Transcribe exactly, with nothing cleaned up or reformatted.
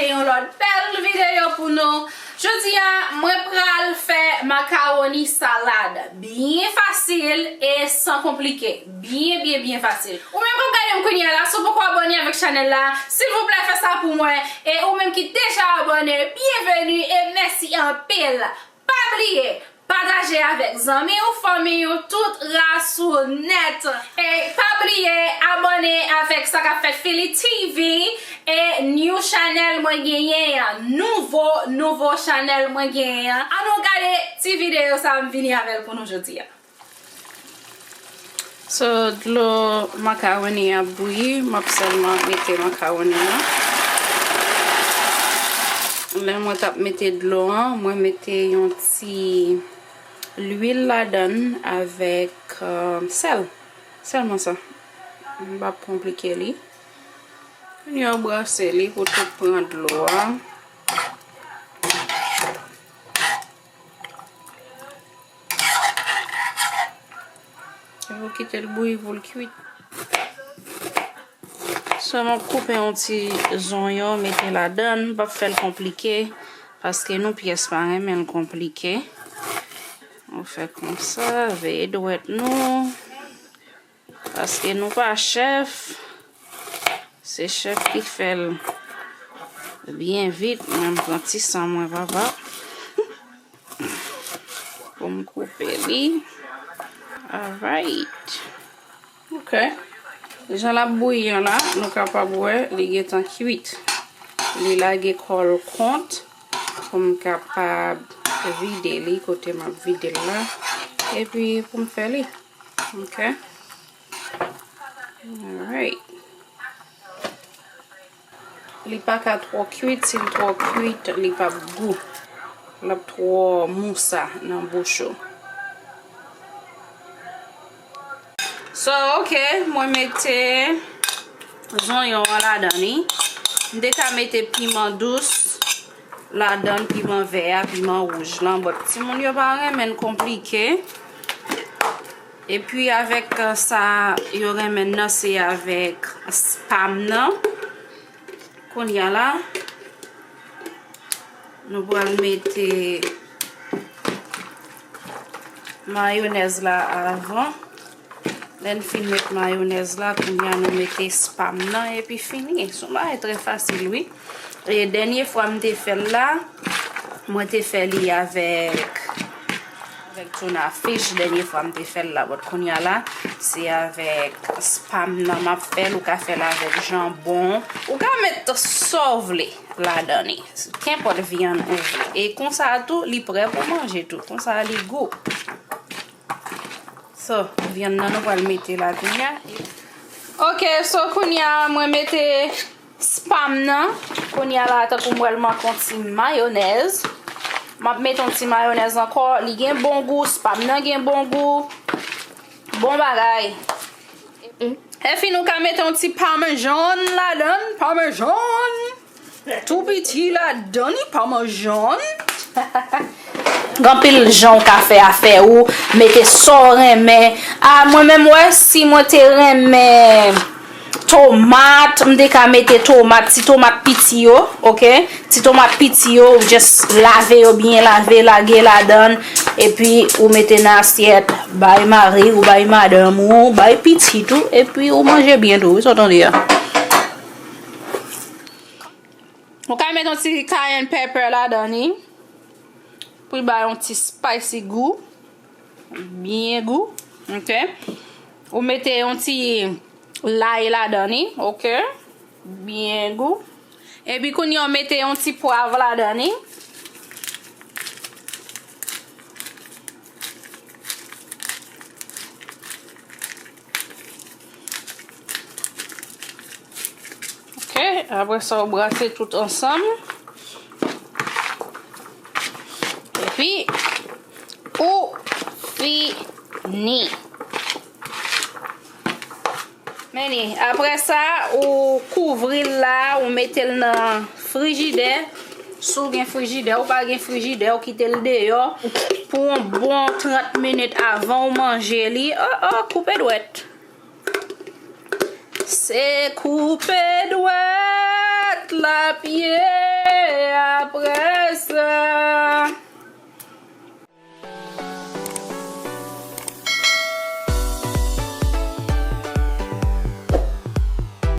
Yon lòt bèl videyo pou nou. Jodi a, mwen pral fè makawoni salad. Byen fasil e san konplike. Byen, byen, byen fasil. Ou menm k ap gade m kounye a la, si w poko abòne avèk chanèl la, silvouplè fè sa pou mwen. E ou menm ki deja abòne, byenveni e mèsi anpil. Pa bliye, pataje avèk zanmi w, fanmi w, tout ras ou nèt. E pa bliye abòne avèk sa k ap fèt Philly T V e new channel mwen genyen an. Nouvo, nouvo channel mwen genyen an. Ann nou gade ti videyo sa m vini avè l pou nou jodi a. So, dlo makawoni ap bouyi, m ap sèlman mete makawoni an. Lè mwen t ap mete dlo an, mwen mete yon ti lwil ladann avèk, euh, sèl. Sèlman sa. M p ap konplike li. Kounye a w brase li pou tout pran dlo a. Epi w kite l bouyi pou l kwit. So, m ap koupe yon ti zonyon, mete ladann, m p ap fè l konplike, paske nou pyès pa renmen l konplike. Nou fè konsa, veye dwèt nou, paske nou pa chèf, se chèf ki fè l byen vit. Mwen, m pran ti san mwen, papa. Pou m koupe li. Alright. Ok. Jan l ap bouyi an la, nou kapab wè li gentan kwit. Li lage kò l kont pou m kapab vide li kote m ap vide l la. Epi pou m fè li. Ok. Alright. Li pa ka twò kwit, si l twò kwit, li p ap gou. L ap twò mousa nan bouch ou. So, ok, mwen mete zonyon an ladan li. M te ka mete piman dous ladan, piman vè a, piman wouj lan, but timoun yo pa renmen l konplike. Epi avèk, euh, sa yo renmen nan, se avèk spam nan. Kounye a la, nou pral mete mayonèz la avan. Lè n fin met mayonèz la, kounye a nou mete spam nan epi fini. Se yon bagay trè fasil, wi. E dènye fwa m te fè l la, mwen te fè li avèk, avèk tuna fish, dènye fwa m te fè l la, but kounye a la, se avèk spam nan m ap fè l, ou ka fè l avèk janbon, ou ka met sa w vle ladan li, kenpòt vyann ou vle. E konsa tou, li prè pou manje tou, konsa li gou. So, vyann nan nou pral mete la kounye a. Ok, so kounye a mwen mete spam nan. Kounye a la, tankou m wè l manke yon ti mayonèz. M ap mete yon ti mayonèz ankò. Li gen bon gou, spam nan gen bon gou. Bon bagay. Epi nou ka mete yon ti pamejan ladan, pamejan. Tou piti ladan li, pamejan. Gen anpil jan w ka fè afè ou, mete sa w renmen. A, mwen menm, wè, si mwen te renmen tomat, m te ka mete tomat, ti tomat piti yo, ok? Ti tomat piti yo, ou just lave yo byen lave, lage ladan, epi ou mete nan asyèt, bay mari ou, bay madanm ou, bay pitit ou, epi ou manje byen tou, wi, sa w tande a. Ou ka met yon ti cayenne pepper ladan li. Pou l ba yon ti spicy gou. Byen gou. Ok. Ou mete yon ti lay ladan li. Ok. Byen gou. Epi kounye a w mete yon ti pwav ladan li. Ok, apre sa, w brase tout ansanm. Epi, ou fini. Men li, apre sa, ou kouvri l la, ou mete l nan frijidè. Si w gen frijidè, ou pa gen frijidè, ou kite l deyò pou yon bon trant minit avan w manje li. Oh, oh, koupe dwèt. Se koupe dwèt l ap ye.